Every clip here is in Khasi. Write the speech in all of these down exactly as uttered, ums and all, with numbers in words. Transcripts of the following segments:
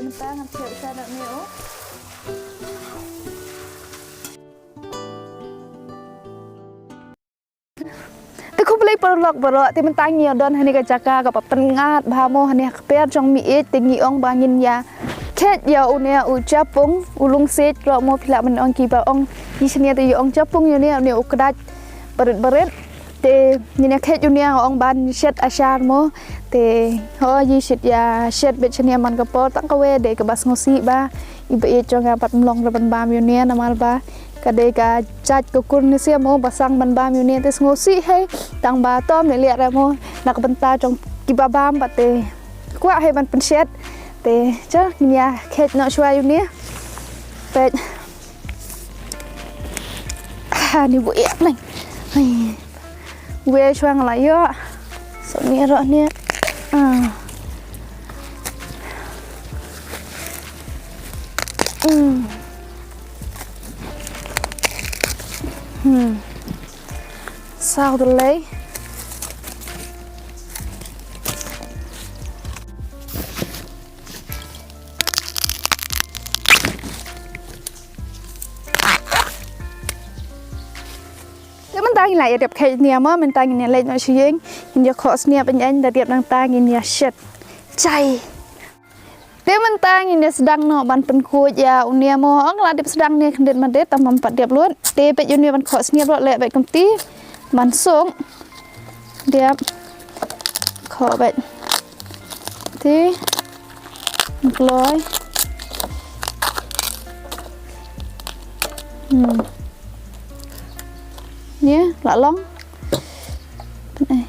Tang ngan thiah sa da miu. Te khublei paralok baroh, te mynta ngi ïa don hane ka jaka kaba pynngat bha mo, hane ha kper jong mi ïeit, te ngi ong ba ngin ïa khet ïa une u japung, u lungsiej ruh mo, phi lah ban ong kiba ong ïa shane te ïa ong japung ïa une, une u kdait barit barit. Te ngin ïa khet ïa une, nga ong ban shet ashar mo. Te ho ïa shet ïa shet beit shane man ka por tang kawei dei kaba sngewsih ba i ba ïeit jong nga pat ym long re ban bam ïa une namar ba ka dei ka jait ka kur ne sia mo ba sang ban bam ïa une te sngewsih hei. Tang ba tom ne liah re mo na ka bynta jong kiba bam ba te kwah hei ban pynshet. Te cha ngin ïa khet noh shuwa ïa une. Peit. Ha ni bu ïa nang. Hai. Wei shuwa nga la ïoh. So ni roh ni. Ah. Hmm. Hmm. Saw de lei. Te mynta ngin la ïa dep khet nia mo, mynta ngin ïa leit noh sha ïing, ngin ïa khoh sniap ïa ïa da dep nangta ngin ïa shet. Chai. Te mynta ngin ïa sdang noh ban pynkhuid ïa u nia mo, ong la dep sdang nia khyndiat ma dep, tang bym pat dep lut. Te peit u nia ban khoh sniap ruh leh beit kumti. Ban suk. Dep. Khoh beit. Te. Kloi. Hmm. Nia, la long. Pynai.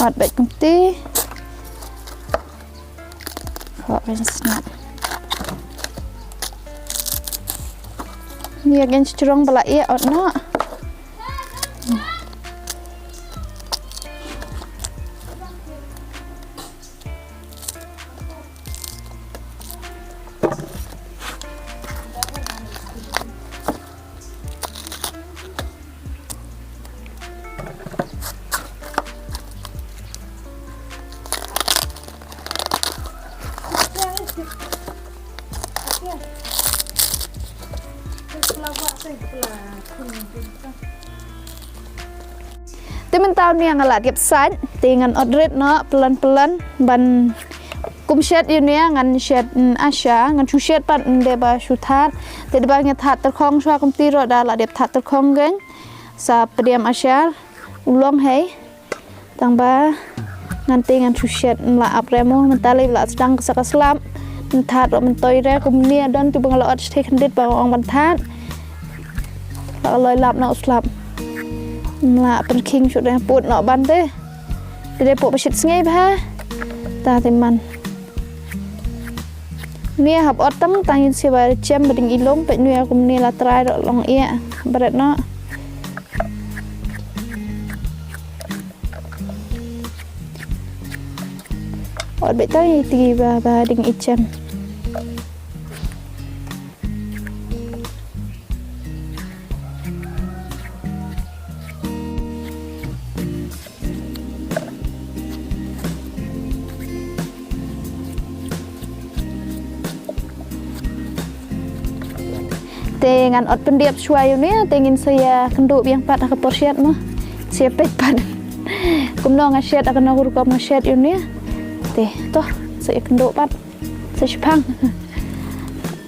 Ot beit kumti. Khoh beit sniap. Nia gen strong ba la ïa ot noh. Te mynta u nia nga la dep sait, te ngan ot rit noh, plan plan, ban kum shet ïa u nia, ngan shet, mm, asha, ngan shu shet pat, mm, dei ba shu that, te dei ba nga that tyrkhong shuwa kumti ruh da la dep that tyrkhong gen, sa pdiang ashar, u long hei, tang ba, ngan te ngan shu shet, mm, la ap re mo, mynta lei la sdang sa ka slap, mm, that ruh myntoi re, kum nia don tu ba nga la ot shet khyndiat ba ong ban that. La loi lap na u slap. Mla pynkhing shu dang put noh ban te. Te dei pok ba shit sngi bha. Ta te man. Nia hap ot tang tang yin siwa chem ba ding ilong pek nuya kum ni la trai ro long ia. Bret noh. Ot beit tang iti ba ba ding ichem. Te ngan ot pyndiap shuwa ïa une, te ngin sa ïa kynduh biang pat ha ka por shet mo. Sa ïa peit pat. Kumno nga shet, ha kano ka rukom nga shet ïa une. Te, to, sa ïa kynduh pat. Sa shipang.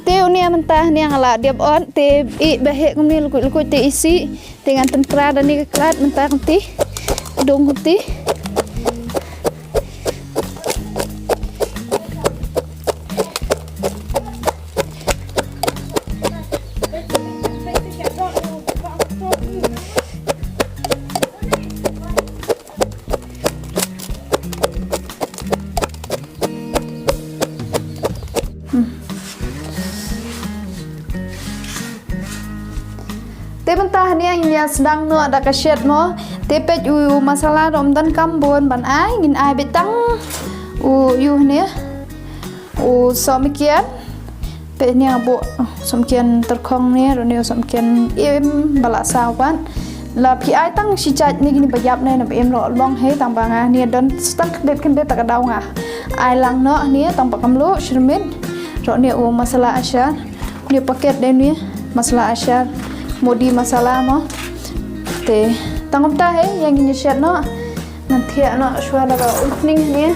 Te une mynta ne nga la diap ot, te i ba heh kumne lukut lukut te isi. Te ngan pynpra da ne ka klat mynta kumti. Dong kumti. Te mynta hynne ngin ïa sdang noh da ka shet mo. Te peit u masala ruh ym don kam bun ban ai, ngin ai beit tang u ïu hynne. U sohmynkian. Peit hynne nga buh sohmynkian tyrkhong ne, ruh ne u sohmynkian im ba la saw pat. La phi ai tang shi jait ne kine ba ïap ne na ba im ruh long hi, tang ba nga ne don tang khyndiat khyndiat ta ka daw nga ai lang noh ne, tang ba kam luh shyrmit ruh ne u masala ashar. Ne paket de ne masala ashar, modi masala mo. Te tang kumta hi ïa ngin ïa shet noh. Ngan thiah noh shuwa da ka umphniang ne.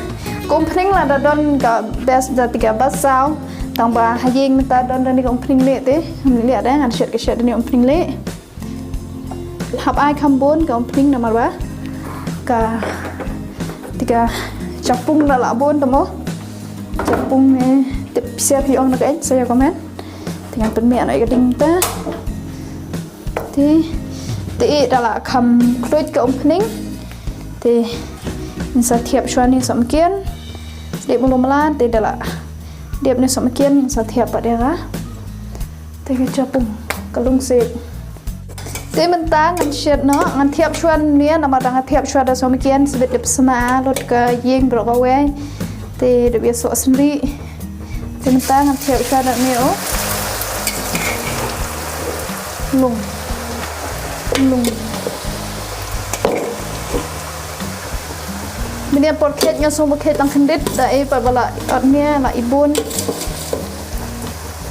Ka umphniang la da don ka best da ti ka ba saw. Tang ba ha ïing mynta don da ne ka umphniang leh te. Ngam leh da ngan shet ka shet da ne umphniang leh. Hap ai kham bun ka umphniang namar ba ka ti ka japung da la bun te mo. Japung ne tip siap hi ong na ka eng sa ïa comment. Te ngan pynmih noh ïa ka ding ta. Te te i da la kham kluid ka umphniang. Te ngin sa thiap shuwa ne sohmynken. Dep mulu mala te da la dep ne sohmynken ngin sa thiap pat ïa ka. Te ka japung ka lungsiej. Te mynta ngan shet noh, ngan thiap shuwa ne namar da nga thiap shuwa da sohmynken sbit dep sma lut ka ïing baroh kawei. Te dep ïa soh sendih. Te mynta ngan thiap shuwa da ne o. Lung. Lung. Mynne por khet nga sngewbha khet tang khyndiat da ei pat ba la ot ne la i bun.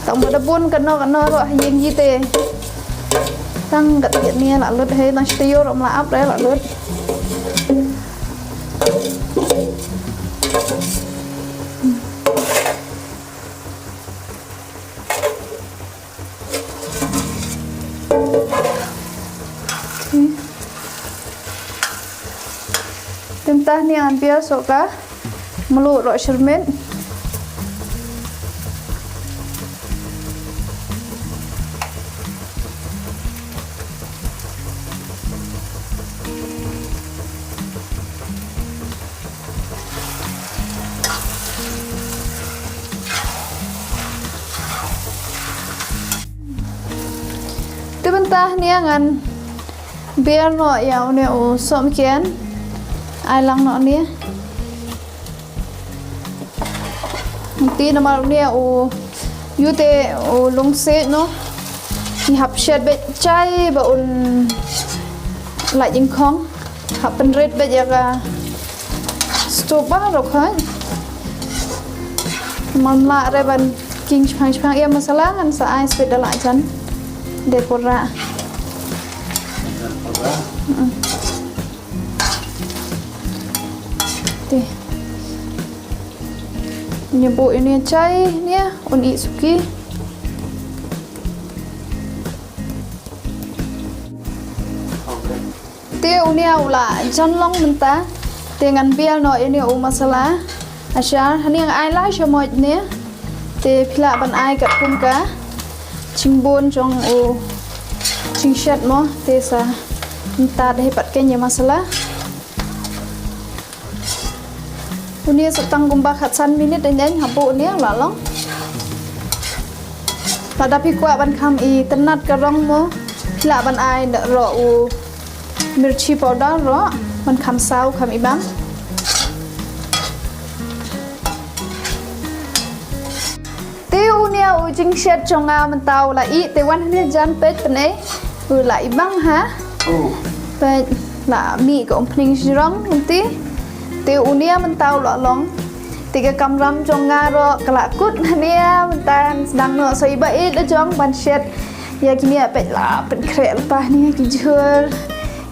Tang ba da bun kano kano ruh ha ïing ïi te. Tang kat ïa ne la lut hei tang shi taïew ruh ma la ap re la lut. Te mynta ne ngan biar soh ka mluh ruh shyrmit. Te mynta ne ngan biar noh ïa une u sohmynken. Ai lang noh ne. Te namar une u ïu te u lungsiej noh. Ngi hap shet beit jai ba un la jingkhong. Hap pynrit beit ïa ka stove baroh khoit. Namar mlah re ban king shipang shipang ïa masala ngan sa ai sbit da la jan. De pura. Mm. Te. Ngi buh ïa une jai ne un ih suki. Te une u la jan long mynta. Te ngan biar noh ïa une u masala ashar. Hangne nga ai lai shamoit ne. Te phi lah ban ai katkum ka jingbun jong u jingshet mo. Te sa mynta dei pat kane ïa masala. Une sa tang kumba khatsan minit ïa ngan hap buh une la long. Lada phi kwah ban kham itynnad ka rong mo, phi lah ban ai da ruh u mirchi powder ruh ban kham saw kham ibang. Te une u jingshet jong nga mynta u la ih, te wan hangne jan peit pynei u la ibang ha. Oh. Peit la mih ka umphniang jrong mynta. Te une mynta u la long. Te ka kamram jong nga ruh ka la kut hangne mynta sdang noh sa iba ih la jong ban shet. Ïa kine peit la pynkhreh lypa hangne ki jhur.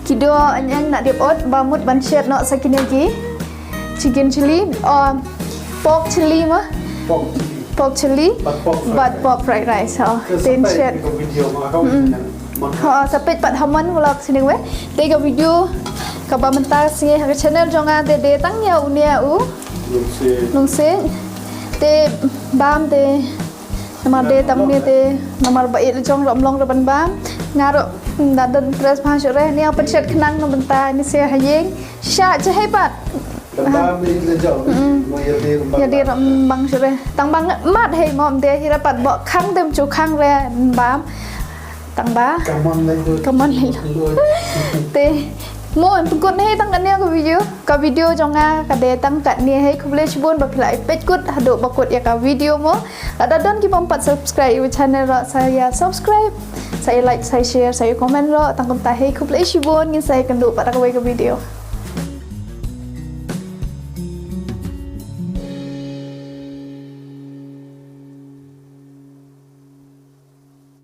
Ki doh ïeng na dep ot ba mut ban shet noh sa kine ki chicken chili, oh, pork chili mo. Pork chili. Pork chili. Bad pork fried rice. Bad pork fried rice, oh. Te sa peit shet. Ka video mo ka. Mm. Channel Mon. Oh, sa peit pat ha Mon Vlog sini we. Te ka video kaba mynta sngi ha ka channel jong nga te dei tang ïa une u. Lungsiej. Lungsiej. Te bam te Namar dei tang ne te namar ba ïeit la jong ruh ym long ruh ban bam. Nga ruh, mm, da don tres bha shuh re, ne ïa pynshet khnang na bynta ne se ha ïing. Shisha jahei pat. Ban bam ïeit la jong. Mm. Mo ïa dei ruh ym bang. Ïa dei ruh ym bang shuh re. Tang bang mat hei mo ym dei hi re pat bok khang dem chu khang re bam. Tang ba. Kamon lai lut. Kamon lai lut. Lut. Te Mo, em pynkut ne tang katne ka video. Ka video jong nga ka dei tang katne hi, khublei shibun ba phi la ïa peit kut haduh ba kut ïa ka video mo. Lada don ki bym pat subscribe ïa u channel ruh sa ïa subscribe, sa ïa like, sa ïa share, sa ïa comment ruh, tang kumta hi, khublei shibun, ngin sa ïakynduh pat ha kawei ka video.